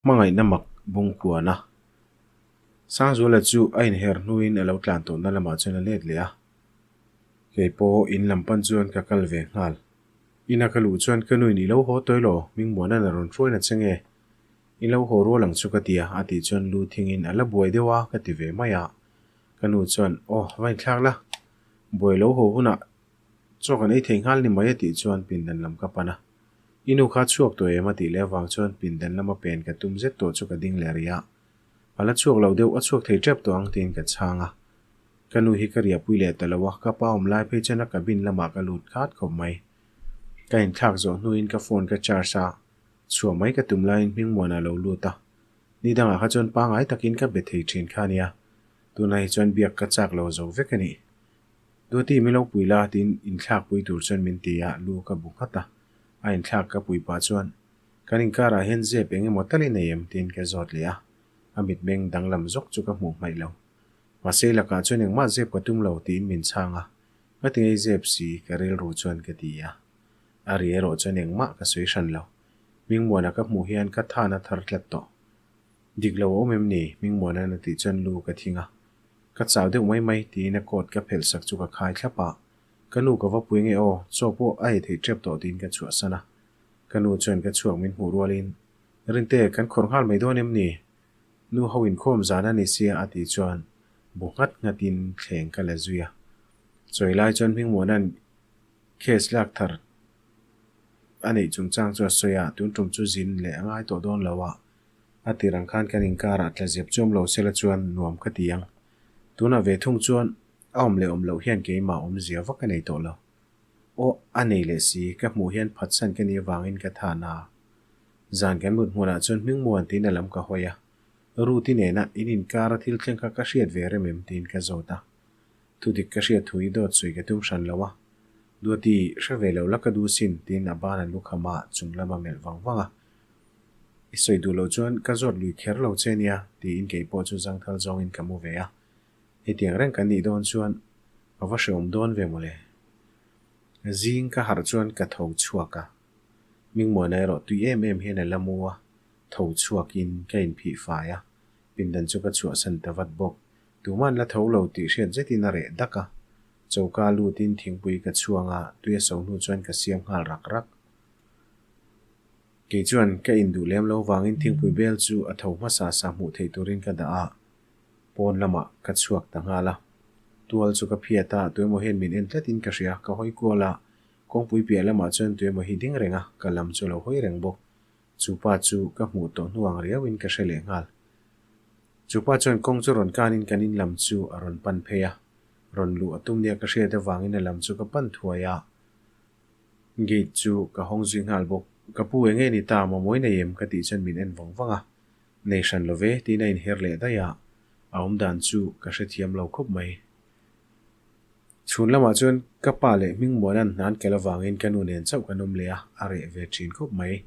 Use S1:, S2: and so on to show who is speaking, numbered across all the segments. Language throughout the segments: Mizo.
S1: Hmangaihna mak bungkuan a. Sangzuala chu a inher hnuin a lo tlan tawhna lamah chuan a let leh a. Kei pawh in lam pan chuan ka kal ve nghal. Ina ka luh chuan ka nuin i lo haw tawi law, Hmingmuana'n a rawn hruaina che nge? I lo haw rual ang chu ka ti a, a tih chuan lu thingin a la buai deuh a ka ti ve mai a. Ka nu chuan, Aw, va inthlak la, buai lo haw hunah chaw kan ei thei nghal ni mai a tih chuan pindan lam ka pan a. I nu kha chhuak tawh em a tih leh avang chuan pindan lama pen ka tum zet tawh chu ka ding leh rih a. A la chhuak lo deuh, a chhuak thei tep tawh ang tiin ka chhang a. Ka nu hi ka riahpui leh ta lo a, ka pa awm lai phei chuan a cabin lamah ka lut khat khawp mai. Ka inthlak zawh hnuin ka phone ka charge a, chhuah mai ka tum laiin Hmingmuana a lo lut a. Ni dangah kha chuan pangngai takin ka be thei thin kha nia, tunah hi chuan biak ka chak lo zo vek a ni. Duati mi lo pui la tiin inthlak pui tur chuan min ti a, lu ka bu nghat a. A inthlak ka pui pah chuan, Kan inkarah hian zep eng emaw tal i nei em? tiin ka zawt leh a, a mitmeng danglam zawk chu ka hmuh hmaih lo. Mahse lakah chuan engmah zep ka tum lo tiin min chhang a, ka ti ngei zep si ka rilru chuan ka ti a. A ri erawh chuan engmah ka sawi hran lo. Hmingmuana ka hmuh hian ka than a thar tlat tawh. Dik lo a awm em ni? Hmingmuana'n a tih chuan lu ka thing a. Ka chau deuh mai mai tiin a coat ka phelh sak chu ka khai thlap a. Ka nu ka va pui nge aw, chaw pawh a ei theih tep tawh tiin ka chhuahsan a. Ka nu chuan ka chhuak min hmuh rualin, Rinte, kan khawrh nghal mai dawn em ni? Nu ho inkhawm zan a ni sia a tih chuan bu nghat nghatin thleng ka la zui a. Chawi lai chuan Hmingmuana'n case lak thar a neih chungchang chu a sawi a, tun tum chu zin leh a ngai tawh dawn lo a, a tir ang khan kan inkarah tla zep chu awm lo sela chuan nuam ka ti ang. Tunah ve thung chuan a awm leh awm loh hian keimah awmzia vak a nei tawh lo. Aw, a nei leh si, ka hmuh hian phatsan ka nih avangin ka than a. Zan kan mut hmunah chuan Hmingmuan tiin a lam ka hawi a, Ruti nena in inkara thil thleng kha ka hriat ve rem em tiin ka zawt a. Thudik ka hriat thu i dawt sawi ka tum hran lo a, Duati, hre ve lo la ka duh sin tiin a ban a lukham a, chung lam a melh vang vang a. I sawi duh loh chuan ka zawt lui kher lo che nia tiin kei pawh chu zangthal zawngin ka mu ve a. Hetiang reng kan nih dawn chuan ka va hreawm dawn ve mawle. Zing ka harh chuan ka tho chhuak a, Mingmuana erawh tui em em hian a la mu a, tho chhuakin ka inphih fai a, pindan chu ka chhuahsan ta vat bawk. Tuman la tho lo tih hriat zetin a reh dak a, choka lutin thingpui ka chhuang a, tui a so hnu chuan ka siam nghal rak rak. Kei chuan ka induh lem lo vangin thingpui bel chu a tho hmasa sa hmuh theih turin ka dah a, Pawn lamah ka chhuak ta nghal a. Tual chu ka phiat a, tuemaw hian min en tlatin ka hria. Ka hawi kual a, kawngpui piah lamah chuan tuemaw hi ding reng a, ka lam chu a lo hawi reng bawk. Chu pa chu ka hmuh tawh hnu ang riauin ka hre leh nghal. Chu pa chuan kawng chu rawn kanin kan in lam chu a rawn pan phei a. Rawn luh a tum nia ka hriat avangin a lam chu ka pan thuai a. Gate chu ka hawng zui nghal bawk. Ka pu eng nge ni ta, mawmawi nei em? ka tih chuan min en vawng vang a. Nei hran lo ve, tiin a inher leh daih a, a awm dan chu ka hrethiam lo khawp mai. Chhun lamah chuan ka pa leh Hmingmuana'n hnan kel avangin ka nu nen chauh kan awm leh a, a reh ve thin khawp mai.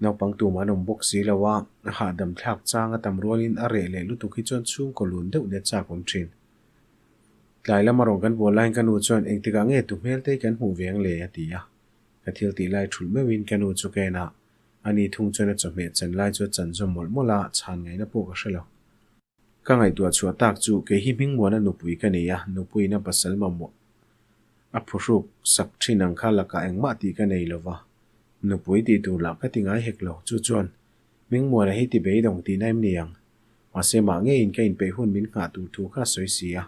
S1: Naupang tumah an awm bawk si lo a, a hahdam thlak chang a tam rualin a reh leh lutuk hi chuan chhungkaw lun deuh nia chak awm thin. Tlai lama rawn kan bual laiin ka nu chuan engtikah nge tu hmel te hi kan hmuh ve ang le a ti a, ka thil tih lai thulh meuhin ka nu chu ka en a, Ani thung chuan a chawhmeh chan lai chu a chan zawm mawlh mawlh a, chhan ngaihna pawh ka hre lo. Ka ngaihtuah chhuah tak chu kei hi Hmingmuana nupui ka nei a, nupuiin a pasal mamawh a phuhruk sak thin ang kha lakah engmah tih ka nei lo va, nupui tih tur lah ka ti ngai hek lo. Chu chuan Hmingmuana hi ti beidawng tihna em ni ang? Mahse mah ngeiin ka inpeih hun min nghah tur thu kha a sawi si a.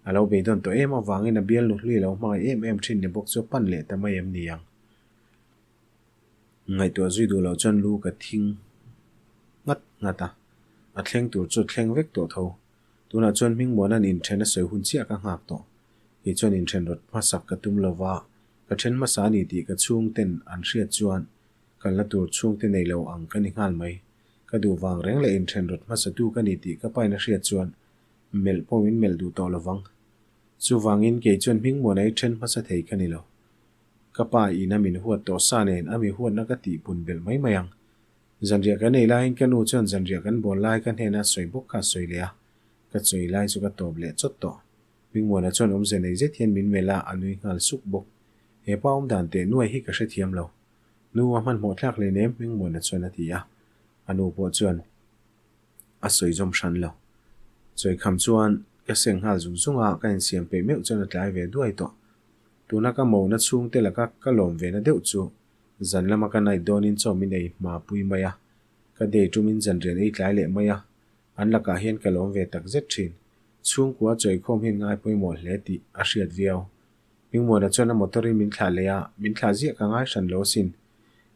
S1: A lo beidawn tawh em avangin a bialnu hlui a lo hmangaih em em thin ni bawk chu a pan leh ta mai em ni ang? Ngaihtuah zui duh loh chuan lu ka thing nghat nghat a, a thleng tur chu a thleng vek tawh tho. Tunah chuan Hmingmuana'n inthen a sawi hun chiah ka nghak tawh. Kei chuan inthen rawt hmasak ka tum lo va, ka then hmasa a ni tih ka chhungten an hriat chuan kalna tur chhungte nei lo ang ka ni nghal mai. Ka duh vang reng leh inthen rawt hmasatu ka ni tih ka pain a hriat chuan melh pawh min melh duh tawh lo vang. Chuvangin kei chuan Hmingmuana i then hmasa thei ka ni lo. Ka pa in a min huat tawh sa nen a mi huatna ka tih pun belh mai mai ang. Zanriah kan ei laiin ka nu chuan zanriah kan bawl lai ka hnena sawi bawk kha a sawi leh a, ka chawi lai chu ka tawp leh chawt tawh. Hmingmuana chuan awmze nei zet hian min melh a, a nui nghal suk bawk. He pa awm dan teh nuai hi ka hrethiam lo. Nu a hmanhmawh thlak hle nem Hmingmuana chuan a ti a. A nu pawh chuan a sawi zawm hran lo. Chawikham chuan ka seng nghal zung zung a, ka insiam peih meuh chuan a tlai ve duai tawh. Tuna ka mona chhungte laka ka lawm ve na deuh chu zan lama ka night dawnin chaw min ei hma pui mai a, ka day tumin zanrian ei tlai leh mai a, an lakah hian ka lawm ve tak zet thin. Chhungkua chawikhawm hian ngai pawimawh hle tih a hriat viau. Hmingmuana chuan a motor-in min thlah leh a, min thlah ziah ka ngai hran lo asin.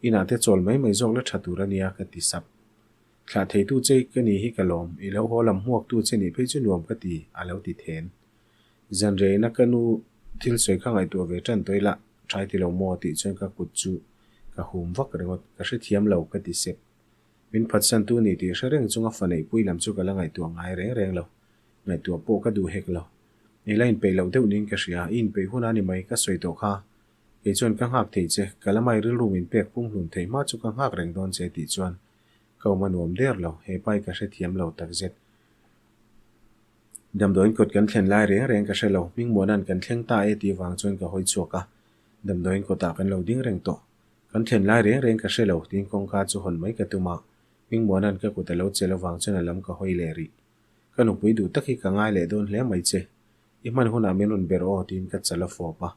S1: Inah te chawl mai mai zawk la tha tur a nia ka ti sap. Thlah theitu che ka ni hi ka lawm, i lo haw lam hmuaktu che nih phei chu nuam ka ti, a lo ti then. Zanriaina ka nu thil sawi kha ngaihtuah ve tan tawh ila, trai ti lo maw tih chuan ka kut chu ka hum vak ringawt, ka hrethiam lo ka ti sep. Min phatsantu ni tih hre reng chunga fa neihpui lam chu ka la ngaihtuah ngai reng reng lo, ngaihtuah pawh ka duh hek lo. I la inpeih loh deuh niin ka hria, i inpeih hun a ni mai, ka sawi tawh kha. Kei chuan ka nghak thei che, ka lamai rilru min pek pumhlum thei hma chu ka nghak reng dawn che tih chuan ka awm a nuam der lo, he pai ka hrethiam lo takzet. Damdawiin kawt kan thlen lai reng reng ka hre lo, Hmingmuana'n kan thleng ta e tih vang chuan ka hawi chhuak a, damdawiin kawtah kan lo ding reng tawh. Kan thlen lai reng reng ka hre lo tiin kawngka chu hawn mai ka tum a, Hmingmuana'n ka kut a lo chelh avang chuan a lam ka hawi leh rih. Ka nupui duh tak hi ka ngai leh dawn hle mai che. I hman hunah min rawn ber aw tiin ka chal a fawp a,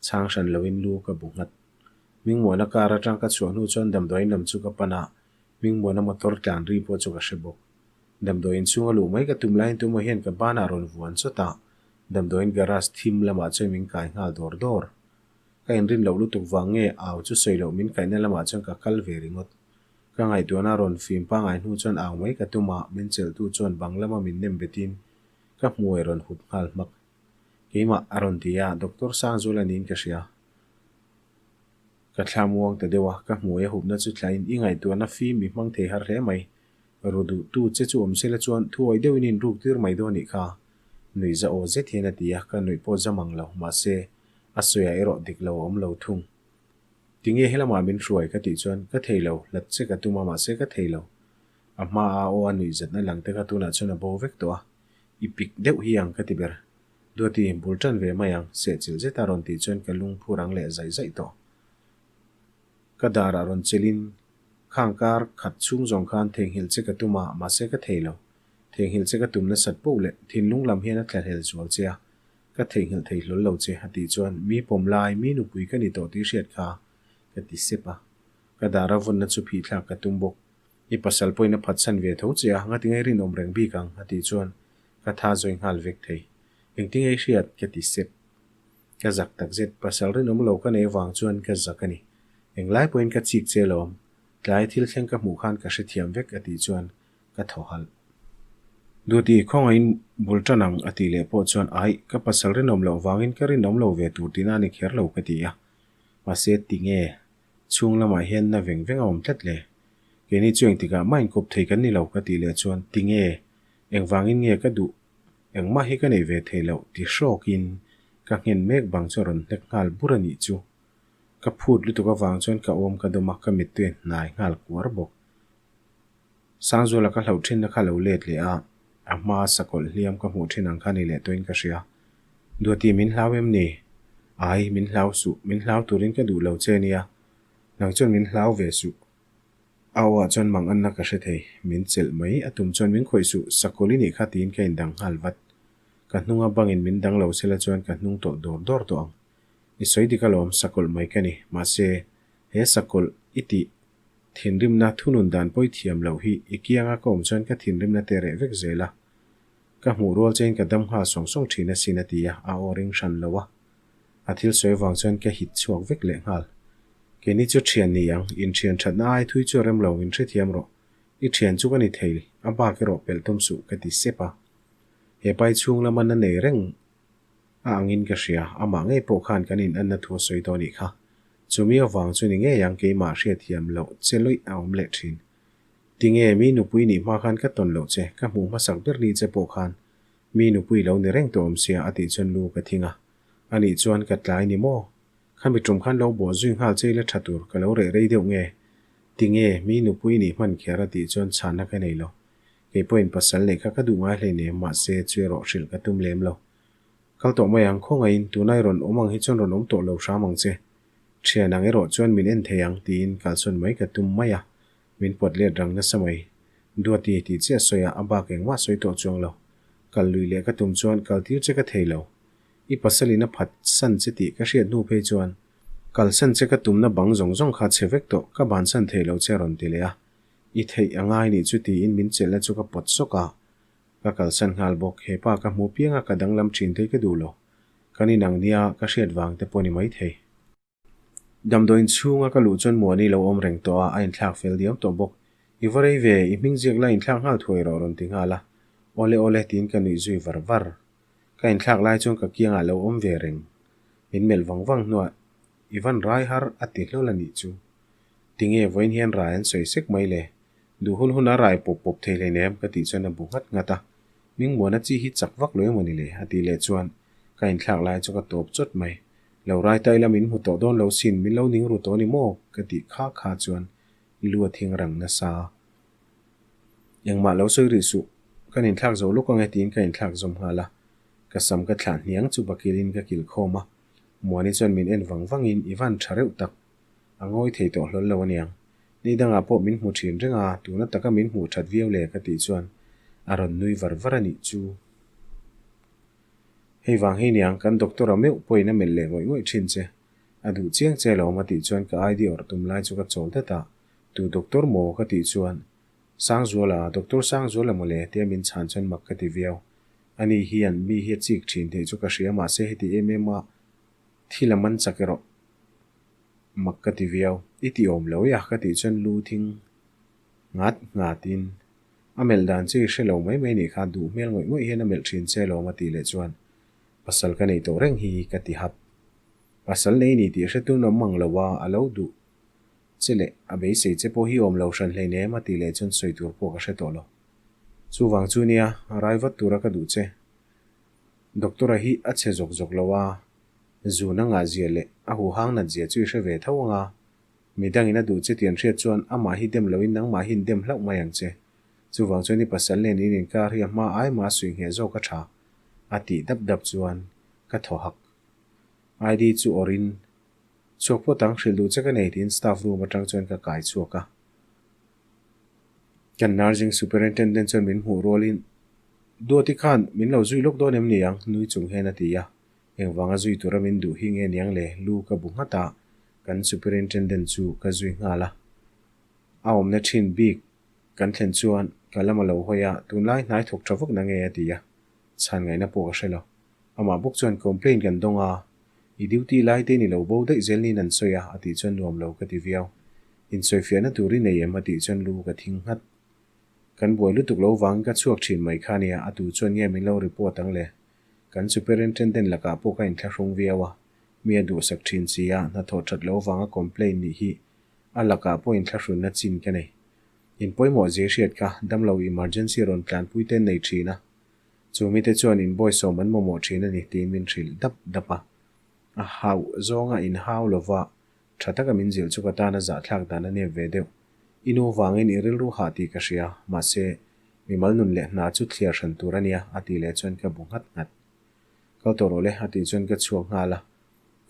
S1: chhang hran loin lu ka bu nghat. Hmingmuana car atang ka chhuah hnu chuan damdawiin lam chu ka pan a, Hmingmuana motor tlan ri pawh chu ka hre bawk. Damdawiin chhunga luh mai ka tum laiin tumaw hian ka banah rawn vuan chawt a, damdawiin garage thim lamah chuan min kai nghal dawr dawr. Ka inrin loh lutuk vang nge au chu sawi loh min kaihna lamah chuan ka kal ve ringawt. Ka ngaihtuahna rawn fim pangai hnu chuan au mai ka tum a, min chelhtu chuan bang lama min nem betin ka hmuai rawn hup nghal hmak. Keimah a rawn ti a, Doctor Sangzula niin ka hria. Ka thla muang ta deuh a, ka hmuai a hupna chu thlain i ngaihtuahna fim i hmang thei har hle mai. Ru duh tu che chu awm sela chuan thuawi deuhin in ruk tir mai dawn nih kha. Nuih za aw zet hian a ti a, ka nuih pawh za mang lo, mahse a sawiah erawh dik lo a awm lo thung. Tinge helamah min hruai ka tih chuan ka thei lo, hlat che ka tum a mahse ka thei lo. A hma a aw a nuih zatna lang te kha tunah chuan a bo vek tawh a, i pik deuh hi ang ka ti ber. Duati, bul tan ve mai ang, sehchilh zeta rawn tih chuan ka lung phur ang leh zaih zaih tawh. Ka darah rawn chelhin khang kar khat chhung zawng khan theihnghilh che ka tum a mahse ka thei lo. Theihnghilh che ka tum nasat poh leh thinlung lam hian a thlahlel zual che a, Ka theihnghilh thei hlawl lo che, a tih chuan, Mi pawm lai, mi nupui ka ni tawh tih hriat kha, ka ti sep a. Ka dar a vawnna chu phih thlak ka tum bawk. I pasal pawhin a phatsan ve tho che a, ngatinge i rinawm reng bik ang, a tih chuan, ka tha zawi nghal vek thei. Engtinge i hriat? ka ti sep. Ka zak takzet, pasal rinawm lo ka nei avang chuan ka zak a ni. Englai pawhin ka chik che alawm, tlai thil thleng ka hmuh khan ka hrethiam vek, a tih chuan, ka thaw halh. Duty, khawngaihin bul tan ang a tih leh pawh chuan aih, ka pasal rinawm loh vangin ka rinawm lo ve tur tihna a ni kher lo ka ti a. Mahse, tinge chhung lamah hian na veng veng a awm tlat le? Keini chu engtikah mah inkawp thei kan ni lo ka tih leh chuan tinge, engvangin nge ka duh engmah hi ka nei ve thei loh ti hrawkin ka nghen mek bang chu a rawn hnek nghal bur a nih chu. Ka phut lutuk avang chuan ka awm ka dawm a, ka mittui a hnai nghal kuar bawk. Sangzuala ka hlauh thinna kha lo let leh a, a hma sakawlh hliam ka hmuh thin ang kha ni leh tawhin ka hria. Duati min hlau em ni? Ai, min hlau suh, min hlau turin ka duh lo che nia. Nang chuan min hlau ve suh. A aw ah chuan mang anna ka hre thei, min chelh mai a tum chuan min khawih suh, sakawlh i nih kha tiin ka indang nghal vat. Ka hnunga bangin min dang lo sela chuan ka hnung tawlh dawr dawr tawh ang. I sawi dik alawm, sakawlh mai ka ni, mahse, he sakawlh i tih Thinrimna thunun dan pawi thiam loh hi i kianga ka awm chuan ka thinrimna te reh vek zel a. Ka hmuh rual chein ka dam nghal sawng sawng thin asin a ti a, a aw ring hran lo a. A thil sawi avang chuan ka hit chhuak vek leh nghal. Keini chu thian ni ang, inthian thatna ai thui chu a rem lo, min hrethiam rawh. I thian chu ka ni thei, a bak erawh pelh tum suh ka ti sep a. He pai chhung lama na nei reng a angin ka hria, amah ngei pawh khan kan inanna thu a sawi tawh anih kha. Chumi avang chu ni ngei ang keimah hriatthiam loh che lawih a awm leh thin. Tinge mi nupui nih hma khan ka tawn loh che, ka hmuh hmasak ber ni che pawh khan mi nupui lo ni reng tawh awm sia a tih chuan lu ka thing a. Anih chuan ka tlai ni maw? Khami tum khan lo bawh zui nghal che ila tha tur, ka lo reh rei deuh nge? Tinge mi nupui nih hman kher a tih chuan chhanna ka nei lo. Kei pawhin pasal neih kha ka duh ngai hleinem mahse chu erawh hrilh ka tum lem lo. Kal tawh mai ang, khawngaihin tuna i rawn awm ang hi chuan rawn awm tawh lo hram ang che. Thian ang erawh chuan min en thei ang tiin kalsawn mai ka tum mai a. Min pawt let rang nasa mai. Duati tih chiah sawi a, a bak engmah sawi tawh chuang lo. Kal lui leh ka tum chuan kal tir che ka thei lo. I pasalin a phat san che tih ka hriat hnu phei chuan kalsan che ka tumna bang zawng zawng kha chhe vek tawh, ka bansan thei lo che a rawn ti leh a. I theih a ngai nih chu tiin min chelhna chu ka pawt sawk a. Ka kalsan nghal bawk, he pa ka hmu piang a ka danglam thin thei ka duh lo. Kan inang nia ka hriat vang te pawh ni maithei. Damdawiin chhunga ka luh chuan Muani lo awm reng tawh a, a inthlak fel diam tawh bawk. I va rei ve, i hming ziak la inthlak nghal thuai rawh rawn ti nghal a. Awle awle tiin ka nuih zui var var. Ka inthlak lai chuan ka kiangah lo awm ve reng. Min melh vang vang hnuah i van rai har a ti hlawl a nih chu. Tinge vawiin hian rai an sawi sek mai le? Duh hun hun a rai pawp pawp thei hleinem ka tih chuan a bu nghat nghat a. Mingmuana chi hi chak vak lo emaw ni le? a tih leh chuan ka inthlak lai chu ka tawp chawt mai. Lo rai ta ila min hmu tawh dawn lo sin, min lo ning ru tawh ni maw? ka tih kha kha chuan lu a thing rang nasa. Engmah lo sawi rih suh, kan inthlak zo lawk ange tiin ka inthlak zawm nghal a. Ka sam ka thlah hniang chu bakilin ka kilh khawm a. Muani chuan min en vang vangin i van tha reuh tak. A ngawi thei tawh hlawl lo aniang. Ni dangah pawh min hmu thin reng a, tuna taka min hmuh that viau le ka tih chuan a rawn nui var var a nih chu. Hei vang hi niang, kan doctor a meuh pawhin a melh leh ngawih ngawih thin che. A duh chiang che lo awm a tih chuan ka ID awrh tum lai chu ka chawl dat a, Tu doctor maw ka tih chuan Sangzuala, Doctor Sangzuala mawle tia min chhan chuan mak ka ti viau. Ani hian mi hi a chik thin theih chu ka hria mahse heti em em a thil a man chak erawh mak ka ti viau. I ti awm lo e a ka tih chuan lu thing ngat ngat in A melh dan chu i hre lo mai mai nih kha, duh hmel ngawih ngawih hian a melh thin che alawm a tih leh chuan pasal ka nei tawh reng hi ka ti hap. Pasal nei ni tih hre tun awm mang lo a, a lo duh che leh a beisei che pawh hi awm lo hran hleinem a tih leh chuan sawi tur pawh ka hre tawh lo. Chuvang chu nia, rai vat tura ka duh che. Doctor-a hi a chhe zawk zawk lo a, zun a ngah zia leh a huhang nat zia chu i hre ve tho ang a, Midangin a duh che tih an hriat chuan amah hi dem loin nangmah hi in dem hlauh mai ang che. Chuvang chuan i pasal nen in inkar hi a hma ai mah a suih ngheh zawk a tha, a tih dap dap chuan ka thaw hak. ID chu awrhin, Chhuak pawt ang, hrilh duh che ka nei tiin staff room atang chuan ka kai chhuak a. Kan nursing superintendent chuan min hmuh rualin, Duati khan min lo zui lawk dawn em ni ang? nui chung hian a ti a. Engvanga zui tura min duh hi nge niang le? Lu ka bu nghat a, kan superintendent chu ka zui nghal a. A awmna thin bik kan thlen chuan ka lam a lo hawi a, tunlai hnai thawk tha vak na nge a ti a, chhan ngaihna pawh ka hre lo. Amah bawk chuan complaint kan dawng a, i duty lai te ni lo bo daih zel niin an sawi a, a tih chuan nuam lo ka ti viau. Insawifiahna tur i nei em? a tih chuan lu ka thing nghat. Kan buai lutuk lo vangin ka chhuak thin mai kha nia, a tu chuan nge min lo report ang le? Kan superintendent lakah pawh ka inthlahrung viau a, mi a duhsak thin si a, hnathawh that lo vanga complaint nih hi a lakah pawh inthlahrunna chin ka nei. In pawimawh zia hriat kha damlo emergency rawn tlanpui te an nei thin a, chu mite chuan inbawisawm an mamawh thin a ni tiin min hrilh dap dap a. A hauh zawnga inhau lova Tha taka min zilh chu ka tana zahthlak dan a nep ve deuh. I nu vangin i rilru hah tih ka hria, mahse, mimal nun leh hna chu thliar hran tur a nia, a tih leh chuan ka bu nghat nghat. Kal tawh rawh le, a tih chuan ka chhuak nghal a.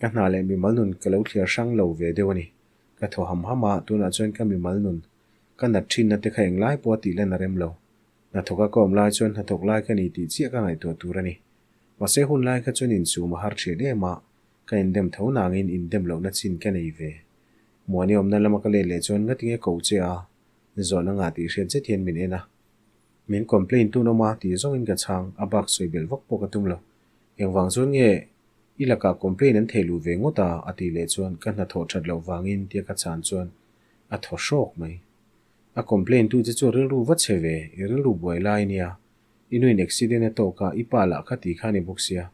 S1: Ka hna leh mimal nun ka lo thliar hrang lo ve deuh a ni. Ka thaw ham ham a, tunah chuan ka mimal nun, ka nat thinna te kha englai pawh a tih lan a rem lo. Hnathawka ka awm lai chuan hnathawk lai ka ni tih chiah ka ngaihtuah tur a ni. Mahse, hun lai kha chuan insum a har thin em a, Ka indem tho nangin indem lohna chin ka nei ve. Muani awmna lama ka let leh chuan ngatinge ko che a, zawhna ngah tih hriat zet hian min en a. Min complain tun awm a tih zawngin ka chhang, a bak sawi belh vak pawh ka tum lo. Engvang chuan nge i lakah complain an thei luh ve ngawt a? a tih leh chuan ka hnathawh that loh vangin tia ka chhan chuan a thaw hrawk mai. A complain tu che chu rilru va che ve, i rilru buai lai nia. I nuin accident a tawk a, i pa lah kha ti kha ni bawk sia.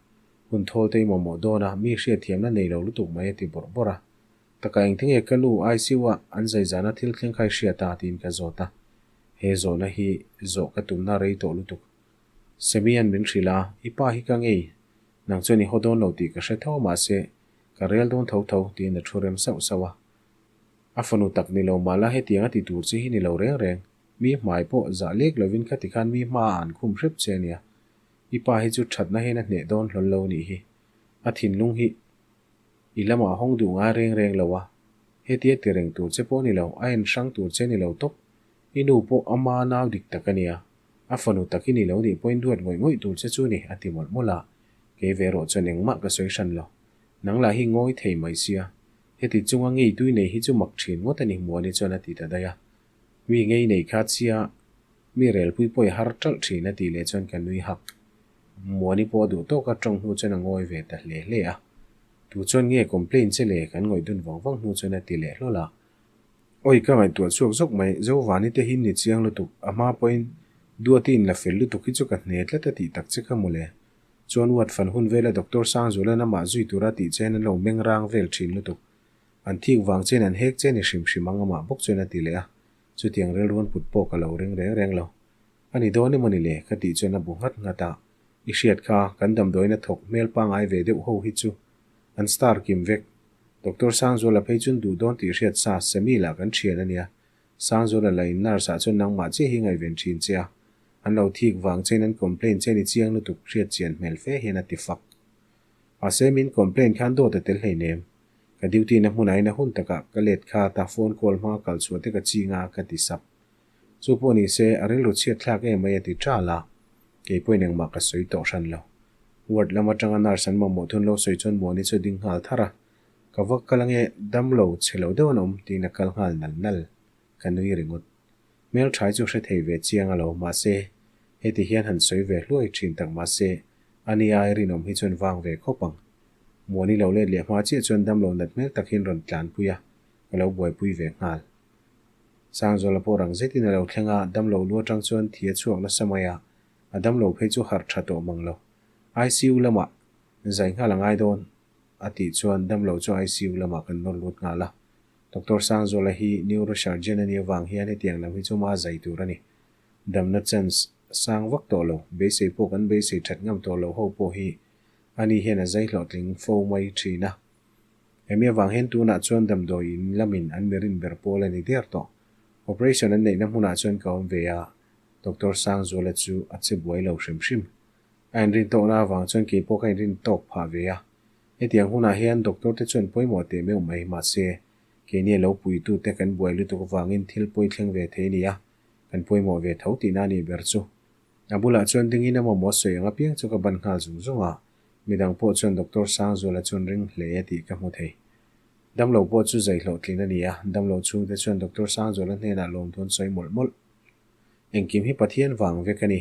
S1: Hun thawl te i mamawh dawn a, mi hriatthiamna nei lo lutuk mai a ti bawrh bawrh a. Taka engtinge ka nu ICU ah an zai zana thil thleng kha i hriat a? tiin ka zawt a. He zawhna hi zawh ka tumna rei tawh lutuk. Semian min hrilh a, i pa hi ka ngei. Nang chuan i haw dawn lo tih ka hre tho mahse ka rel dawn tho tho tiin a thu rem sauh sauh a. A fanu tak ni lo mahla hetiang a ti tur che hi ni lo reng reng. Mi hmai pawh zah lek lovin kha tikhan mi hma ah an khum hrep che a nia. I pa hi chu thatna hian a hneh dawn hlawl lo nih hi. A thinlung hi i lamah hawng duh ngai reng reng lo a. Hetia ti reng tur che pawh ni lo, a en hrang tur che ni lo tawp. I nu pawh ama nau dik tak a nia, a fanu tak i ni lo nih pawhin duat ngawih ngawih tur che chu ni, a ti mawlh mawlh a. Kei ve erawh chuan engmah ka sawi hran lo. Nang lah hi ngawi thei mai sia. Heti chunga ngei tui nei hi chu mak thin ngawt a ni, Muani chuan a ti ta daih a. Mi ngei nei kha chia mi relpui pawh i har ṭalh thin a tih leh chuan ka nui hak. Muani pawh a duh tawk a ṭawng hnu chuan a ngawi ve ta hle hle a. Tu chuan nge complain che le kan ngawih dun vang vang hnu chuan a ti leh hlawl a. Awi ka ngaihtuah chhuak zawk mai, Zovani te hi ni chiang lutuk, a hma pawhin Duati in la fel lutuk hi chu ka hne tlat a tih tak che kha mawle. Chuan ward fan hun vela Doctor Sangzuala'n amah zui tura tih chen an lo meng rang vel thin lutuk. An thik vang chen an hek che ni hrim hrim ang amah bawk chuan a ti leh a, chutiang rilruan put pawh ka lo ring reng reng lo. A ni dawn emaw ni le? ka tih chuan a bu nghat nghat a, I hriat kha, kan damdawiin a thawk hmel pangai ve deuh ho hi chu an star kim vek. Doctor Sangzuala phei chuan duh dawn tih hriat sa, Semi lah kan thian a nia. Sangzuala lah in nurse ah chuan nangmah chiah hi ngaihven thin che a, an lo thik vang chein an complain che ni chiang lutuk hriat chian hmel fe hian a ti fak. Mahse min complain khan dawt a tel hleinem. Ka duty na hmunah in a hun takah ka let kha ta phone call hmanga kal chhuah te ka ching a ka ti sap. Chu pawh ni se a rilru chhiat thlak em mai a ti ṭal a, kei pawhin engmah ka sawi tawh hran lo. Ward lam atanga nurse an mamawh thun lo sawi chuan Muani chu a ding nghal thar a, ka va kal ange dam lo chhe lo deuh an awm tiin a kal nghal nal nal. Ka nui ringawt. Hmelṭhai chu hre thei ve chiang a lo, mahse heti hian han sawi ve hluai ṭhin tak mahse ani ai rinawm hi chuan vang ve khawp ang. Muani lo let leh hma chiah chuan damlo nat hmel tak hian rawn tlanpui a, ka lo buaipui ve nghal. Sangzuala pawh rang zetin a lo thleng a, damlo lu atang chuan thi a chhuak nasa mai a, a damlo phei chu harh tha tawh mang lo. ICU lamah zai nghal a ngai dawn a tih chuan damlo chu ICU lamah kan nawr lut nghal a. Doctor Sangzuala hi neurosurgeon a nih avang hian hetiang lam hi chu ma zai tur a ni. Damna chance sang vak tawh lo, beisei pawh kan beisei that ngam tawh lo ho pawh hi Ani hian a zai hlawhtling fo mai thin a. Hemi avang hian tunah chuan damdawi in lamin an mi rin ber pawl a ni der tawh. Operation an neihna hmunah chuan ka awm ve a, Doctor Sangzuala chu a che buai lo hrim hrim. A inrin tawkna avang chuan kei pawh ka inrin tawk phah ve a. Hetiang hunah hian doctor te chuan pawimawh teh meuh mai, mahse, keini a lo puitute kan buai lutuk avangin thil pawi thleng ve thei a ni a, kan pawimawh ve tho tihna a nih ber chu. A bulah chuan dingin a mamawh sawi ang apiang chu ka ban nghal zung zung a, midang pawh chuan Doctor Sangzuala chuan ring hle a tih ka hmu thei. Damlo pawh chu zai hlawhtlin a ni a, damlo chhungte chuan Doctor Sangzuala hnenah lawmthu an sawi mawlh mawlh. Engkim hi Pathian vang vek a ni,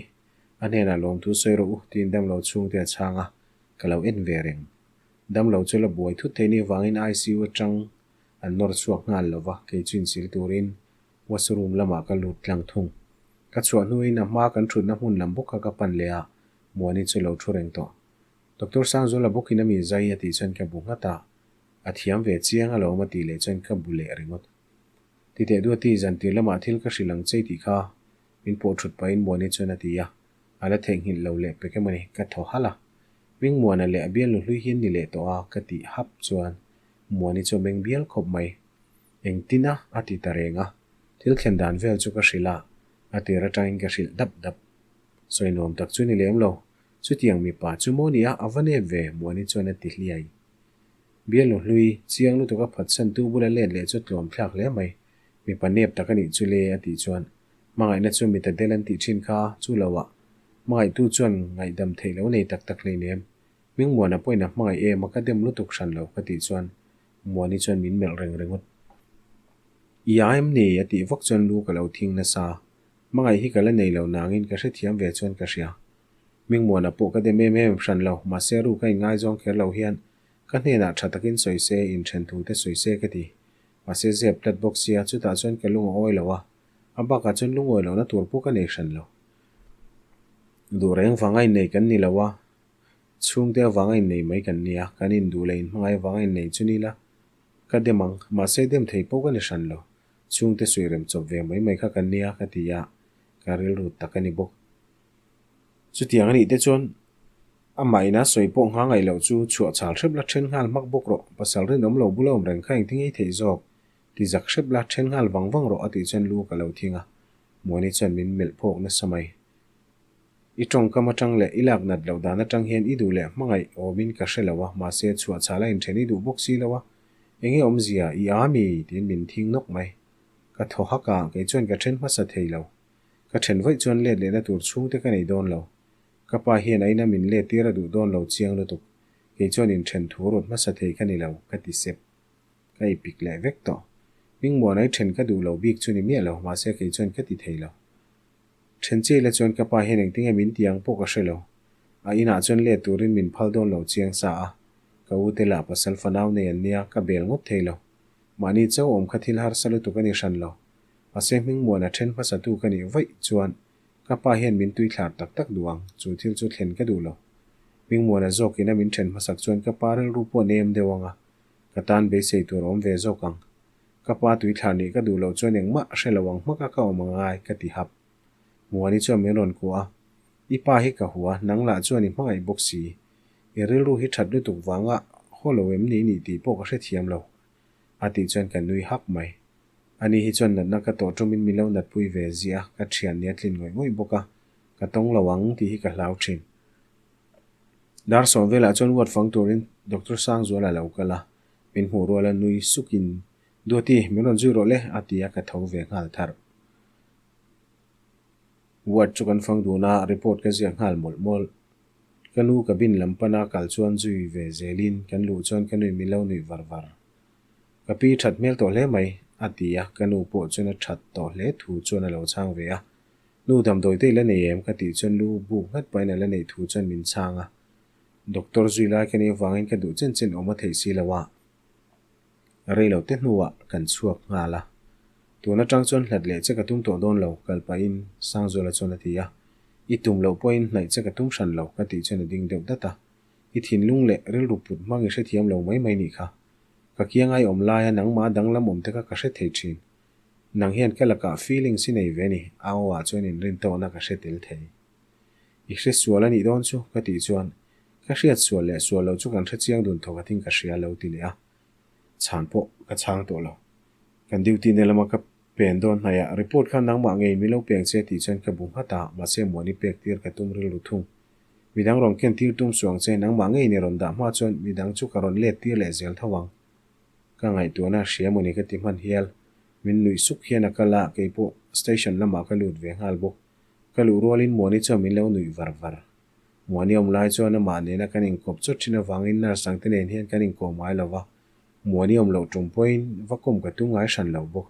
S1: a hnenah lawmthu sawi rawh u tiin damlo chhungte a chhang a, ka lo en ve reng. Damlo chu la buai thut thei ni vangin ICU atang an nawr chhuak nghal lova, kei chu insil turin Washroom lamah ka lut tlang thung. Ka chhuah hnuin a hma kan thutna hmun lam bawk kha ka pan leh a, Muani chu lo thu reng tawh. Doctor Sangzuala bawkin a mi zai a tih chuan ka bu nghat a, a thiam ve chiang alawm a tih leh chuan ka bu leh ringawt. Titeh Duati, zantir lamah thil ka hrilh ang che i tih kha min pawh thut pahin Muani chuan a ti a, a la theihnghilh lo leh pek emawni ka thaw halh a. Ming Muana leh a bialnu hlui hi an ni leh tawh a ka tih hap chuan Muani chu a meng bial khawp mai. Engtin a? a ti ta reng a. Thil thlen dan vel chu ka hrilh a, a tir atangin ka hrilh dap dap. Sawi nuam tak chu ni lem lo. Chutiang mipa chu maw nia a va nep ve, Muani chuan a ti hliai. Bialnu hlui, chiang lutuk a phatsan tu bula let leh chu tlawm thlak hle mai. Mipa nep tak a nih chu le, a tih chuan hmangaihna chu mita del an tih thin kha, chu lo ah. Hmangaihtu chuan ngaihdam theih lo nei tak tak hleinem. Hmingmuana pawhin a hmangaih em a ka dem lutuk hran lo ka tih chuan Muani chuan min melh reng ringawt. I a em ni? a tih vak chuan lu ka lo thing nasa. Hmangaih hi ka la nei lo nangin ka hrethiam ve chuan ka hria. Hmingmuana pawh ka dem em em hran lo, mahse ru ka inngaizawng kher lo hian ka hnenah tha takin sawi se, inthen thu te sawi se ka ti. Mahse zep tlat bawk sia, chutah chuan ka lung a awi lo a, a bakah chuan lungawi lohna tur pawh ka nei hran lo. Duh reng vanga innei kan ni lo a, Chhungte avanga innei mai kan nia, kan induh leh inhmangaih avanga innei chu ni la, ka dem ang, mahse dem thei pawh ka ni hran lo. Chhungte suih rem chawp ve mai mai kha kan nia ka ti a, ka rilru tak a ni bawk. Chutiang a nih te chuan amah ina sawi pawh ngha ngaih loh chu chhuah chhal hrep la then nghal hmak bawk rawh, pasal rinawm lo bula awm reng kha engtin ngei theih zawk, ti zak hrep la then nghal vang vang rawh a tih chuan lu ka lo thing a, Muani chuan min melh phawk nasa mai. I tawngkam atang leh i lak nat loh dan atang hian i duh leh hmangaih awmin ka hre lo a, mahse chhuah chhal a inthen i duh bawk si lo a, enge awmzia i a mi? tiin min thing nawk mai. Ka thaw hak a, kei chuan ka then hmasa thei lo. Ka then vaih chuan let lehna tur chhungte ka nei dawn lo. Ka pa hian a ina min let tir a duh dawn lo chiang lutuk. Kei chuan inthen thu rawt hmasa thei ka ni lo, ka ti sep. Ka ipik leh vek tawh. Hmingmuan ai then ka duh lo bik chu ni miah lo, mahse kei chuan ka ti thei lo. Then chiai la chuan ka pa hian engtinge min ti ang pawh ka hre lo. A inah chuan let turin min phal dawn lo chiang sa a. Ka u te lah pasal fanau nei an nia, ka bel ngawt thei lo. Mahni chauh awm kha thil harsa lutuk a ni hran lo. Mahse Hmingmuana then hmasatu ka nih vaih chuan ka pa hian min tui thlar tak tak duh ang, chu thil chu thlen ka duh lo. Hmingmuana zawkin a min then hmasak chuan ka pa rilru pawh nem deuh ang a, ka tan beisei tur a awm ve zawk ang. Ka pa tui thlar nih ka duh loh chuan engmah hre lo ang hmaka ka awm angai ka ti hap. Muani chuan min rawn kuah a, I pa hi ka hua, nang lah chuan i hmangaih bawk si. I rilru hi that lutuk vanga haw lo em ni nih tih pawh ka hrethiam lo. A tih chuan ka nui hak mai. Ani hi chuan natna ka tawh ṭumin min lo natpui ve ziah a, ka ṭhian nia tlin ngawih ngawih bawk a, ka tawng lo ang tih hi ka hlau ṭhin. Dar sawm velah chuan ward fang turin Doctor Sangzuala lo kal a, Min hmuh rual a nui sukin, Duati, min rawn zui rawh le, a ti a, ka tho ve nghal tharh. Ward chu kan fang dun a, report ka ziak nghal mawlh mawlh. Ka nu cabin lam pana kal chuan zui ve zelin kan luh chuan ka nui min lo nuih var var. Ka pi that hmel tawh hle mai, a ti a, ka nu pawh chuan a that tawh hle thu chuan a lo chhang ve a. Nu damdawi te i la nei em? ka tih chuan lu buk nghat pahin a la neih thu chuan min chhang a. Doctor zui lai ka nih avangin ka duh chen chen awm a theih si lo a, rei lo te hnuah kan chhuak nghal a. Tun atang chuan hlat leh che ka tum tawh dawn lo, kal pahin Sangzuala chuan a ti a. I tum loh pawhin hnaih che ka tum hran lo, ka tih chuan a ding deuh dat a. I thinlung leh rilru put hmang i hrethiam lo mai mai nih kha. Ka kiangai awm laia nangmah danglam awm te kha ka hre thei thin. Nang hian ka lakah feelings i nei ve ni, a aw ah chuan inrintawhna ka hre tel thei. I hre sual a nih dawn chu, ka tih chuan, Ka hriat sual leh sual loh chu kan hre chiang dun thawk atin ka hria lo ti leh a, chhan pawh ka chhang tawh lo. Kan duty na lama ka pen dawn hnaih ah report kha nangmah ngei min lo peng che tih chuan ka bu nghat a, mahse muani pek tir ka tum rilru thung. Midang rawn ken tir tum suang che, nangmah ngei ni rawn dah hma chuan midang chu ka rawn let tir leh zel tho ang. Ka ngaihtuahna hria mawni ka ti hman hial. Min nuih suk hian a kal a, keipawh station lamah ka lut ve nghal bawk. Ka luh rualin Muani chuan min lo nuih var var. Muani awm lai chuan amah nena kan inkawp chawt thin avangin nurse dangte nen hian kan inkawm ngai lo va, Muani awm loh tum pawhin va kawm ka tum ngai hran lo bawk.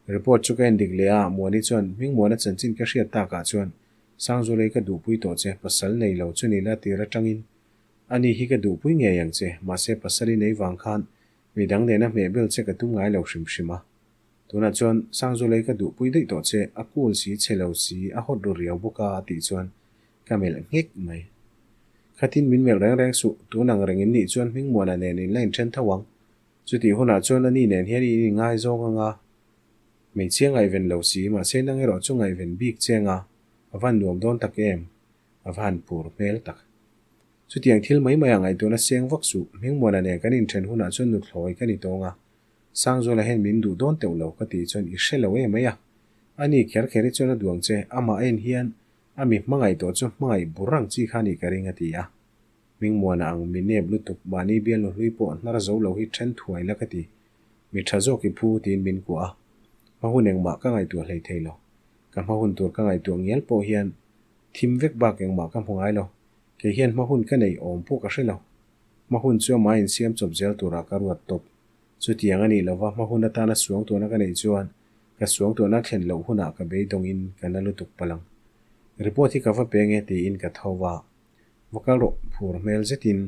S1: Report chu ka en dik leh a, Muani chuan Hmingmuana chanchin ka hriat takah chuan Sangzulei ka duhpui tawh che, pasal nei lo chu ni la tir atangin ani hi ka duhpui ngei ang che, mahse pasal i nei vang khan midang nena hmehbel che ka tum ngai lo hrim hrim a. Tunah chuan Sangzulei ka duhpui daih tawh che, a cool si, chhe lo si, a hot ru riau bawk a a tih chuan ka melh nghek mai. Khatin min melh reng reng suh, tun ang reng in nih chuan Hmingmuana nen in la inthen tho ang. Chutih hunah chuan ani nen hian in inngaizawng ang a, hmeichhia ngaihven lo si, mahse nang erawh chu ngaihven bik che ang a, a van nuam dawn tak em? A va han phur hmel tak. Chutiang thil mai mai ah ngaihtuahna seng vak suh, Hmingmuana nen kan inthen hunah chuan nuthlawi ka ni tawng a, Sangzuala hian min duh dawn teuh lo ka tih chuan i hre lo em mai a. Ani kher kher hi chuan a duang che, amah en hian a mi hmangaih tawh chu hmangaih bur ang chi kha a nih ka ring a ti a. Hmingmuana ang mi nep lutuk mahni bialnu hlui pawh hnar zo lo hi then thuai la ka ti. Mi tha zawk i phu tiin min kuah a. Hma hun engmah ka ngaihtuah hlei thei lo. Ka hma hun tur ka ngaihtuah ngial pawh hian thim vek bak engmah ka hmu ngai lo. Kei hian hma hun ka nei awm pawh ka hre lo. Hma hun chu amah insiam chawp zel turah ka ruat tawp. Chutiang a nih lova hma hun atana suangtuahna ka neih chuan ka suangtuahna thlen loh hunah ka beidawngin ka na lutuk palh ang. Report hi ka va peng e tiin ka tho va, va kal rawh phur hmel zetin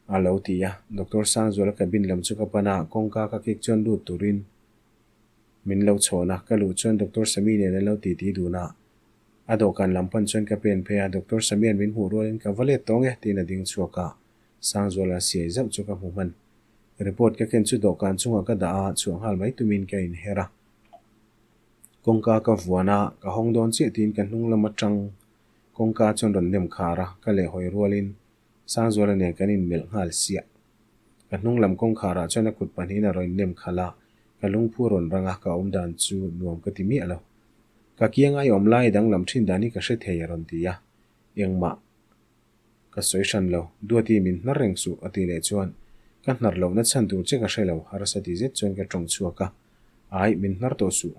S1: a lo ti a. Doctor Sangzuala cabin lam chu ka pan a, kawngka ka kik chuan lut turin min lo chhawn a, ka luh chuan Doctor Sami nen an lo titi dun a. A dawhkan lam pan chuan ka pen phei a, Doctor Samian min hmuh rualin ka va let tawng e tiin a ding chhuak a, Sangzuala siai zauh chu ka hmu hman. Report ka ken chu dawhkan chungah ka dah a, chhuah nghal mai tumin ka inher a. Kawngka ka vuan a, ka hawng dawn chiah tiin ka hnung lam atang kawngka chuan rawn nem khar a, ka lehhawi rualin Sangzuala nen kan inmelh nghal siah. Ka hnung lam kawngkharah chuan a kut pahnihin a rawn innem khalh a, ka lungphu a rawn rang a, ka awmdan chu nuam ka ti miah lo. Ka kiangai awm lai danglam thin dan hi ka hre thei a rawn ti a, engmah Ka sawi hran lo, Duati min hnar reng suh a tih leh chuan ka hnar lohna chhan tur che ka hre lo, harsa ti zet chuan ka tawng chhuak a. Aih, min hnar tawh suh.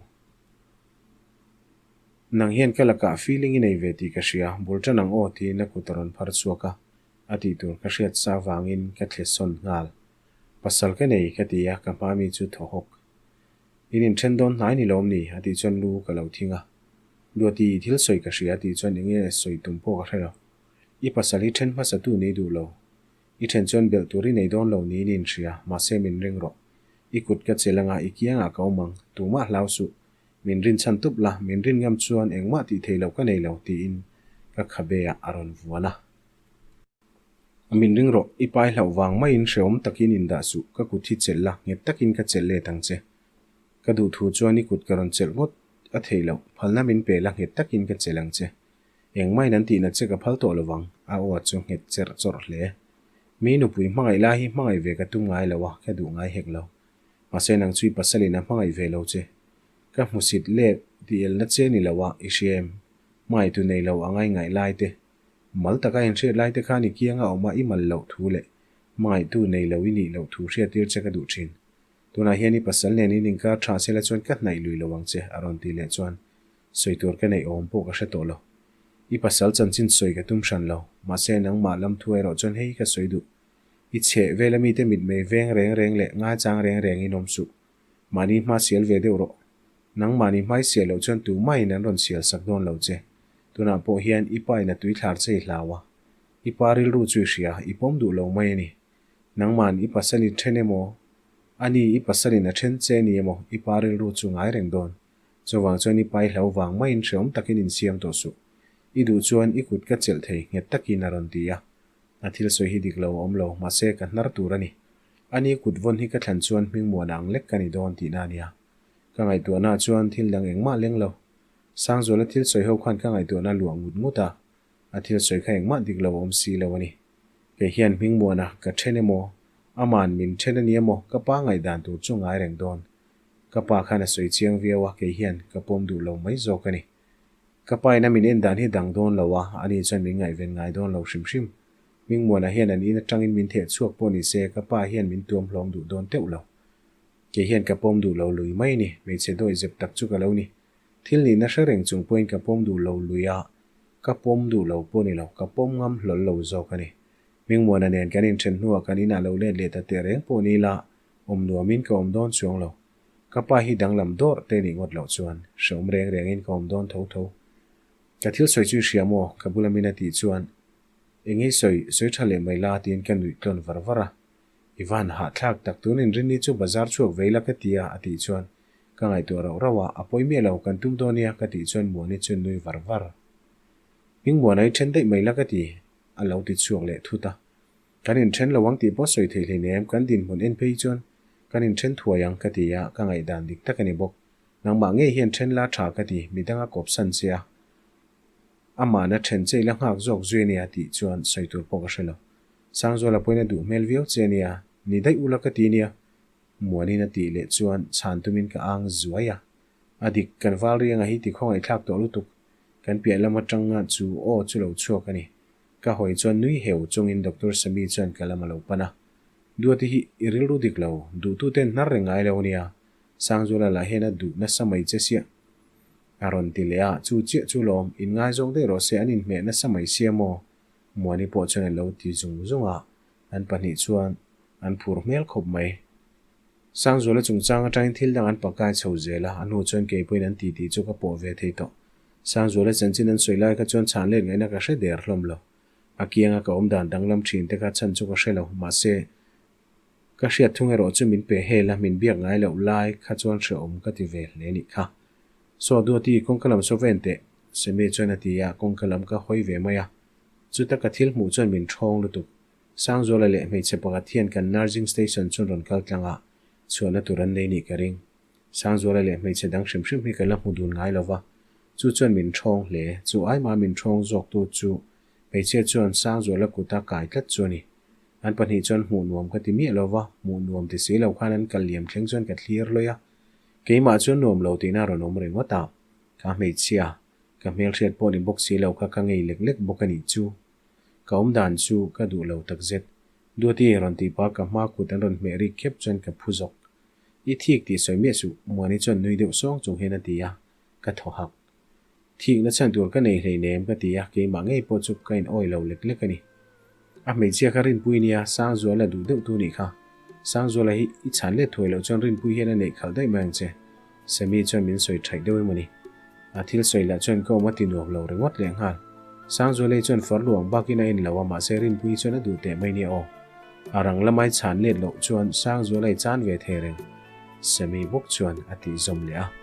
S1: Nang hian ka lakah feeling i nei ve tih ka hria, bul tan ang aw tiin a kut a rawn phar chhuak a, a tih tur ka hriat sa vangin ka thle sawn nghal. Pasal ka nei ka ti a, ka hma mi chu thaw hawk. In inthen dawn hnai ni lawm ni? a tih chuan lu ka lo thing a. Duati, thil sawi ka hria a tih chuan enge sawi tum pawh ka hre lo. I pasal hi then hmasa tu ni duh lo. I then chuan belh tur i nei dawn lo niin i inhria, mahse min ring rawh. I kut ka chelh anga i kiangah ka awm ang, tumah hlau suh. Min rin chhan tup la, min rin ngam chuan engmah tih theih loh ka nei lo, tiin ka khabe ah a rawn vuan a. Min ring rawh, i pai hlauh vang maiin hrehawm takin indah suh, ka kut hi chelh la, nghet takin ka chelh let ang che. Ka duh thu chuan i kut ka rawn chelh ngawt a theih loh, phalna min pe la, nghet takin ka chelh ang che. Engmahin an tihna che ka phal tawh lovang, a aw chu nghet cherh chawrh hle. Mi nupui hmangaih lai hi hmangaih ve ka tum ngai lo a, ka duh ngai hek lo. Mahse nang chu i pasalin a hmangaih ve lo che. Ka hmusit let tih elna che ni lo a, i hria em? Hmangaihtu nei lo a ngai ngaih lai te, mal taka inhriat lai te khan i kianga awm a i mal loh thu leh hmangaihtu nei lo i nih loh thu hriattir che ka duh thin. Tunah hian i pasal nen in inkar tha sela chuan ka hnaih lui lo ang che, a rawn ti leh chuan sawi tur ka neih awm pawh ka hre tawh lo. I pasal chanchin sawi ka tum hran lo, mahse nangmah lam thu erawh chuan hei ka sawi duh. I chheh vel a mite mitmei veng reng reng leh ngaichang reng reng in awm suh. Mahni hma sial ve deuh rawh. Nangmahni hmai sial loh chuan tumah-in an rawn sial sak dawn lo che. Tunah pawh hian i pa in a tuithlar che i hlau a. I pa rilru chu i hria, i pawm duh lo mai a ni. Nangma'n i pasal in then emaw, ani i pasal in a then che a ni emaw, i pa rilru chu ngai reng dawn. Chuvang chuan i pa i hlau vang maiin hreawm takin insiam tawh suh. I duh chuan i kut ka chelh thei, nghet takin a rawn ti a. A thil sawi hi dik lo a awm lo, mahse ka hnar tur a ni. Ani kut vawn hi ka thlan chuan hmingmuan ang lek ka ni dawn tihna a nia. Ka ngaihtuahnaah chuan thil dang engmah leng lo. Sangzuala thil sawi ho khan ka ngaihtuahna luah ngut ngut a, a thil sawi kha engmah dik lo a awm si lo a ni. Kei hian hmingmuana ka then emaw, ama'n min then a ni emaw ka pa ngaihdan tur chu ngai reng dawn. Ka pa khan a sawi chiang viau a, kei hian ka pawm duh lo mai zawk a ni. Ka pa in a min en dan hi dang dawn lo a, ani chuan min ngaihven ngai dawn lo hrim hrim. Hmingmuana hian an in atangin min theh chhuak pawh ni se ka pa hian min tuam hlawm duh dawn teuh lo. Kei hian ka pawm duh lo lui mai ni, hmeichhe dawi zep tak chu ka lo ni. Thil nihna hre reng chung pawhin ka pawm duh lo lui a, ka pawm duh lo pawh ni lo, ka pawm ngam hlawl lo zawk a ni. Hmingmuana nen kan inthen hnuah kan inah lo let leh ta teh reng pawh ni ila, awm nuamin ka awm dawn chuang lo. Ka pa hi danglam dawrh te nih ngawt loh chuan hreawm reng rengin ka awm dawn tho tho. Ka thil sawi chu i hria maw? Ka bula min a tih chuan Eng i sawi, sawi tha leh mai la tiin ka nuih tlawn var var a. I van hahthlak tak tun inrinni chu bazar chhuak vei la ka ti a a tih chuan ka ngaihtuah rauh rauh a, a pawi miah lo kan tum dawn nia ka tih chuan Muani chu nui var var. Hmingmuana i then daih mai la ka ti a lo ti chhuak leh thut a. Kan inthen lo ang tih pawh sawi thei hleinem, kan dinhmun en phei chuan kan inthen thuai ang ka ti a, ka ngaihdan dik tak a ni bawk. Nangmah ngei hian then la tha ka ti, midang a kawpsan che a, amahna then che ila nghak zawk zui a nia tih chuan sawi tur pawh ka hre lo. Sangzuala pawhin a duh hmel viau che a nia, ni daih ula ka ti nia, Muanin a tih leh chuan chhan tumin ka ang zuai a. A dik, kan Valrianga hi ti khawngaihthlak tawh lutuk, kan piah lam atanga chu aw chu lo chhuak a ni. Ka hawi chuan nui heu chungin Doctor Sami chuan ka lam a lo pan a. Duati hi i rilru dik lo, duhtuten hnar reng ngai lo nia, Sangzuala lah hian a duh nasa mai che sia. A rawn ti leh a, chu chiah chu lawm, inngaizawng daih rawh se an inhmeh nasa mai sia maw? Muani pawh chuan a lo ti zung zung a, an pahnih chuan an phur hmel khawp mai. Sangzuala chungchang atangin thil dang an pakai chho zel a, a hnu chuan kei pawhin an titi chu ka pawh ve thei tawh. Sangzuala chanchin an sawi lai kha chuan chhan let ngaihna ka hre der hlawm lo. A kianga ka awm dan danglam thin te kha chhan chu ka hre lo, mahse, ka hriat thung erawh chu min pe hel a, min biak ngai loh lai kha chuan hrehawm ka ti ve hle nih kha. Saw Duati, kawngka lam saw ven teh, Semi chuan a ti a, kawngka lam ka hawi ve mai a. Chuta ka thil hmuh chuan min ṭhawng lutuk. Sangzuala leh hmeichhe pakhat hian kan nursing station chuan rawn kal tlang a, chhuahna tur an nei nih ka ring. Sangzuala leh hmeichhe dang hrim hrim hi ka la hmu dun ngai lo va, chu chuan min ṭhawng hle. Chu aima min ṭhawng zawktu chu hmeichhia chuan Sangzuala kuta kai tlat chu a ni. An pahnih chuan hmuh nuam ka ti miah lo va, hmuh nuam ti si lo khan an kal liam thleng chuan ka thlir lawih a. Keimah chuan nuam lo tihna a rawn awm ringawt a, ka hmeichhia, ka hmelhriat pawh ni bawk si lo kha ka ngei lek lek bawk a nih chu. Ka awm dan chu ka duh lo takzet. Duati rawn tih pah ka hma kut an rawn hmeh rik khep chuan ka phu zawk. I thik tih sawi miah suh, Muani chuan nui deuh sawng chung hian a ti a, ka thaw hak. Thikna chhan tur ka nei hleinem ka ti a, keimah ngei pawh chu ka in awi lo lek lek a ni. A hmeichhia kha Rinpui nia, Sangzuala duh deuh tu nih kha. Sangzuala hi i chhan let thuai loh chuan Rinpui hian a neih khalh daih mai ang che. Sammy chuan min sawi thaih deuh emaw ni. A thil sawi lah chuan ka awm a ti nuam lo ringawt leh nghal. Sangzualei chuan far luang bakin a en lo a mahse Rinpuii chuan a duh teh mai nia aw. A rang lamai chhan let loh chuan Sangzualei chan ve thei reng. Sammy bawk chuan a tih zawm leh a.